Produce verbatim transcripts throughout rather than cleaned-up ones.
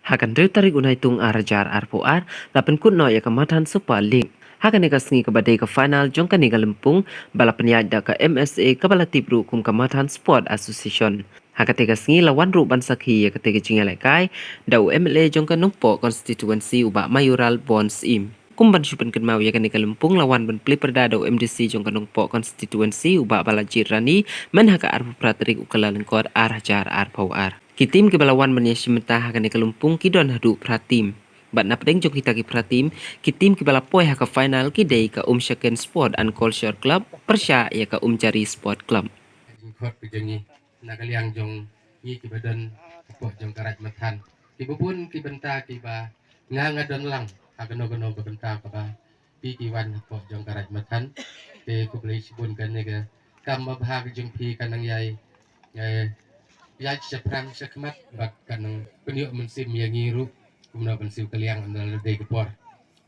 Ha ka hynriew tarik u Naitung ar hajar arphew ar, la pynkut noh ïa ka Mathan Super League. Ha kane ka sngi kaba dei ka final jong kane ka lympung, ba la pynïaid da ka M S A kaba la tip ruh kum ka Mathan Sport Association. Ha kate ka sngi la wan ruh ban sakhi ïa kate ka jingïalehkai da u M L A jong ka Nongpoh constituency u Bah Mayoral Born Syiem. Kum ban shu pynkynmaw ïa kane ka lympung la wan ban plie pyrda da u M D C jong ka Nongpoh constituency u Bah Balajied Rani, myn ha ka arphew phra tarik u Kyllalyngkot ar hajar arphew ar. Ki tim kiba la wan ban ïashim bynta ha kane ka lympung ki don haduh phra tim. Bad na pdeng jong kita ki phra tim, ki tim kiba la poi ha ka final ki dei ka Umshaken Sport and Culture Club pyrshah ïa ka Umjari Sport Club. Jingkhot ka jong ngi na ka liang jong ngi kiba don hapoh jong ka Raid Mathan, kiba bun ki bynta kiba nga nga don lang ha kano kano ka bynta kaba phi ki wan hapoh jong ka Raid Mathan. Te khublei shibun, kane ka kam babha ka jong phi ka nang ïai, eh, ïaid shaphrang shakhmat bad ka nang pynïoh mynsiem ïa ngi ruh kumno ban siew kylliang ynda la dei ka por.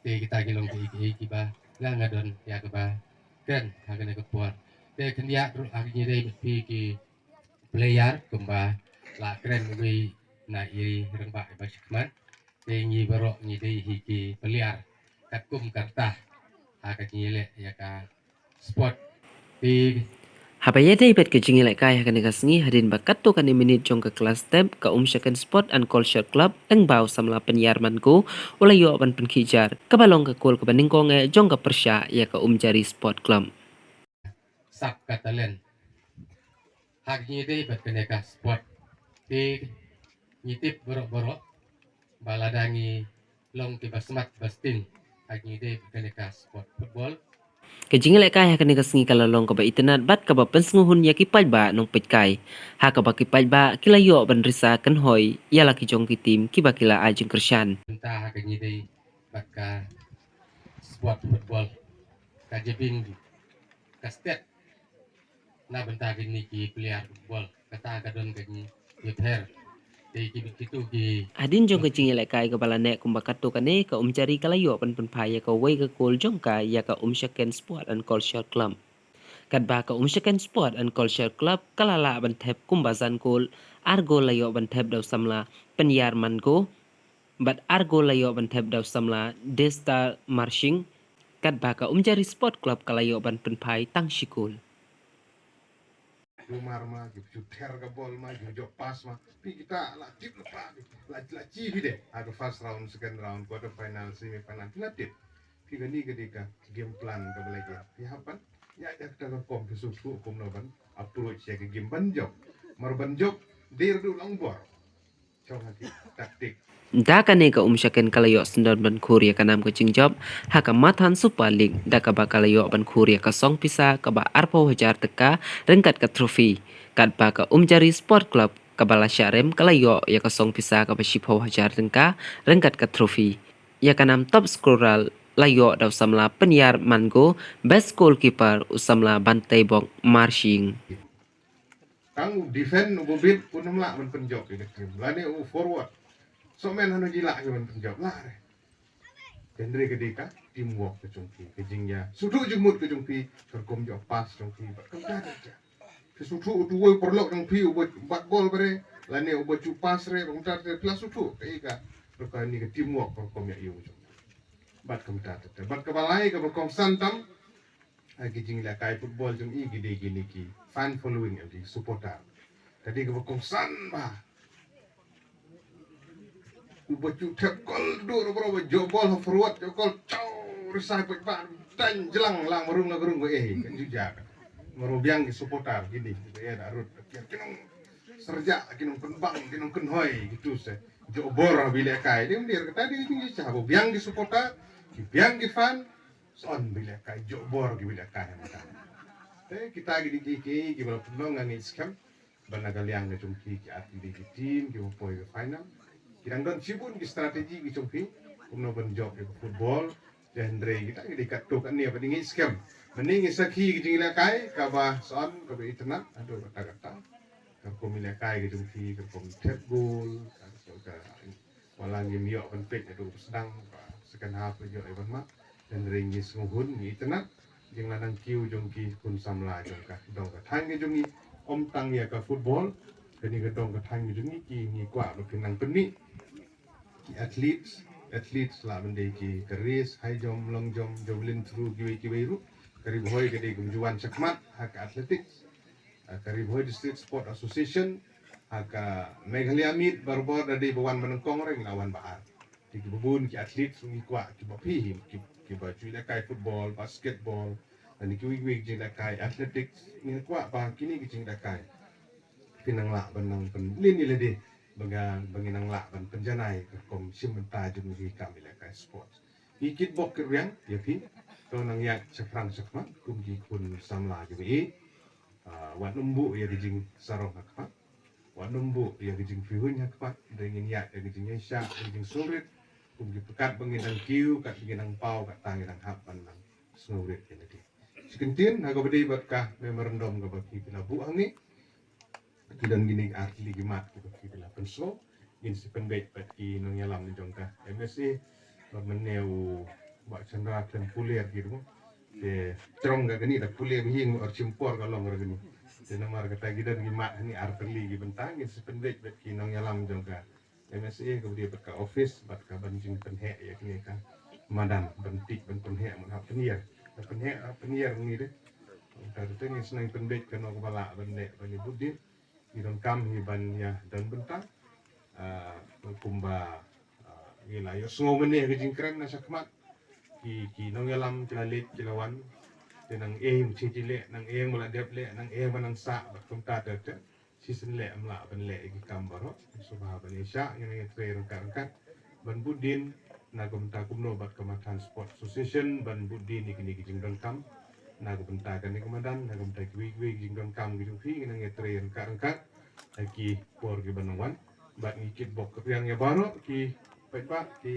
Te kita ki long kiei kiei kiba nga nga don ïa kaba kren ha kane ka por. Te khyndiat ruh ha kine dei bad phi ki player kumba la kren uwei na i rangbah iba shakhmat. Te ngi baroh ngi dei hi ki player katkum ka rta ha ka jingïaleh ïa ka sport. Te haba ïadei bad ka jingïalehkai ha kane ka sngi, hadien ba katto katne minit jong ka kylla step, ka Umshaken Sport and Culture Club lyngba u samla Pynïar Mango u la ïoh ban pynkhih jar, kaba long ka kol kaba nyngkong eh jong ka pyrshah ïa ka Umjari Sport Club. Sap ka talent ha kine dei bad kane ka sport. Te ngi tip baroh baroh ba lada ngi long kiba smat ba sting ha kine dei bad kane ka sport football. Ka jingïalehkai ha kane ka sngi ka la long kaba itynnad bad kaba pynsngewhun ïa ki paidbah nongpeitkai, ha kaba ki paidbah ki la ïoh ban risa kynhoi ïa la ki jong ki tim kiba ki la ai jingkyrshan. Bynta ha kine dei bad ka sport football, ka jabieng, ka stet na bynta kine ki player football, kata ka don ka jingïapher. Te ki bit kitu ki. Hadien jong ka jingïalehkai kaba la neh kumba katto katne, ka Umjari ka la ïoh ban pynphai ïa kawei ka kol jong ka ïa ka Umshaken Sport and Culture Club. Katba ka Umshaken Sport and Culture Club ka la lah ban thep kumba san kol, ar kol la ïoh ban thep da u samla Pynïar Mango, bad ar kol la ïoh ban thep da u samla Destar Marshing, katba ka Umjari Sport Club ka la ïoh ban pynphai tang shi kol. Lumar ma, ki phi ther ka bol ma, ki jop pass ma. Phi kita la tip la pa, la, la chi phi de. Ha ka first round, second round, quarter final, semi final, phi la tip. Phi kani ka dei ka game plan kaba la ïa. Phi hap ban ïa, ïa kata ka kom phi shu shu kumno ban approach ïa ka game ban jop. Mar ban jop, der du long bor. Da kane ka Umshaken ka la ïoh syndon ban khur ïa ka nam ka jingjop ha ka Mathan Super League, da kaba ka la ïoh ban khur ïa ka song pisa kaba arphew hajar tyngka ryngkat ka trophy. Katba ka Umjari Sport Club kaba la shah rem ka la ïoh ïa ka song pisa kaba shiphew hajar tyngka ryngkat ka trophy. Ïa ka nam top scorer la ïoh da u samla Pynïar Mango, best goalkeeper u samla Banteibok Marshing. Tang u defend u bit u nym lah ban pynjop ïa ka team. Lane u forward. So men hanu ji lah ïa ban pynjop lah re. Hynrei ka dei ka teamwork ka jong phi, ka jingïa suthu jingmut ka jong phi, ka rukom jop pass jong phi, bad kumta te ja. Phi suthu utu uwei u paralok jong phi uba bat bol ba re, lane uba ju pass re, bad kumta te phi la suthu, ka i ka rukom ni ka teamwork ka rukom ïa ïu jong phi. Bad kumta te, bad kaba lai kaba kongsan tam, ha ki jingïalehkai football jong i ki dei kine ki fan following, ki supporter. Ka dei kaba kongsan ba uba ju thep kol dur bro, ba jop bol ha forward, jop kol chaw, risai pet ba, tan jlang lang marung la rung ba eh kan ju ja. Maro biang ki supporter kine ba eh da rut ki nong serja, ki nong pynbang, ki nong kynhoi kitu se. Jop bor ha ba ïalehkai. Dei myndir kata dei ki jingja ba biang ki supporter, ki biang ki fan. Son ba ïalehkai, jop bor ki ba ïalehkai ha kata. Te kita ki dei ki, ki, kiba la pynlong nga ngeit skhem ba na ka liang ka jong ki, ki ar tylli ki team kiba poi ka final. Ki dang don shibun ki strategy ki jong ki kumno ban jop ïa ka football. Te hynrei kita ki dei katto katne ba ngi ngeit skhem. Mynne ngi sakhi ki jingïalehkai kaba son kaba itynnad haduh katta katta. Ka rukom ïalehkai ka jong ki, ka rukom thep goal, ka rukom ka Wat la ngim ïoh ban peit haduh ba sdang, ba second half la ïoh ïa ban mad. Hynrei ngi sngewhun, ngi itynnad ïa ka nang kiew jong ki khun samla jong ka dong ka thaiñ ka jong ngi. Ym tang ïa ka football, kane ka dong ka thaiñ ka jong ngi, ki ngi kwah ba kin nang pynmih Athletes, athletes lah ban dei ki ka race, high jump, long jump, javelin throw, kiwei kiwei ruh. Ka Ri Bhoi ka dei kum ju wan shakhmat ha ka athletics. Ah, ka Ri Bhoi District Sport Association ha ka Meghalaya Meet barabor da dei ba wan ba nyngkong, ngi la wan ba ar. Te kiba bun ki athletes ruh ngi kwah kiba phi, ki, kiba ju ïalehkai football, basketball, lane kiwei kiwei ki jingïalehkai athletics, ngi kwah ba kine ki jingïalehkai phi nang lah ban nang pynlin ïa lade ba nga, ba ngi nang lah ban pynjanai ka rukom shim bynta jong ngi ki kam ïalehkai sports. Ki kitbok kitrwiang ïa phi, to nang ïaid shaphrang shakhmat kum ki khun samla kiba ïeit. Ah, wat nym buh ïa ki jingsarong ha khmat, wat nym buh ïa ki jingpyrhuh ha khmat. Dei ngin ïaid ïa ki jingïaishah, ïa ki jingsngewrit kum ki, kat ba ngi dang kiew, kat ba ngi dang paw, kat ba ngi dang hap ban nang sngewrit ïa lade. Shi kyntien, ha kaba dei bad ka memorandum kaba ki la buh hangne, ki don kine ar tylli ki mat kiba ki la pynsngew. Ngin sa pynbeit bad ki nongïalam jong ka M S A, bad mynne u Bah Chandra khlem pule ruh ki ruh. Te jrong ka kane da pule ba hi, ngur shim por ka long ruh kane. Te namar kata ki don ki mat hangne ar tylli ki bynta, ngin sa pynbeit bad ki nongïalam jong ka M S A kaba dei bad ka office bad ka ban jingpynheh ïa kane ka madan, ban tip ban pynheh mut hap pynïar. Hap pynheh, hap pynïar ngi de. Ka te ngin sa nang pynbeit kano kaba lah ban leh ban ïa bud dien. Ngi donkam hi ban ïa don bynta. Ah, kumba, ah, ngi la ïohsngew mynne ka jingkren na shakhmat. Ki, ki nongïalam ki la leit ki la wan. Te nang ïeng shi jingeh, nang ïeng ba la dep leh, nang ïeng ba nang sah bad kumta te te. Shisien leh ym lah ban leh ïa ki kam baroh. Sngewbha ban ïaishah, ngin ïatrei ryngkat ryngkat ban bud dien na ka bynta kumno bad ka Mathan Sport Association ban bud dien ïa kine ki jingdonkam na ka bynta kane ka madan, na ka bynta kiwei kiwei ki jingdonkam ki jong phi, ngin ïatrei ryngkat ryngkat ha ki por kiban wan. Bad ngi kitbok kitrwiang ïa baroh ki paidbah, ki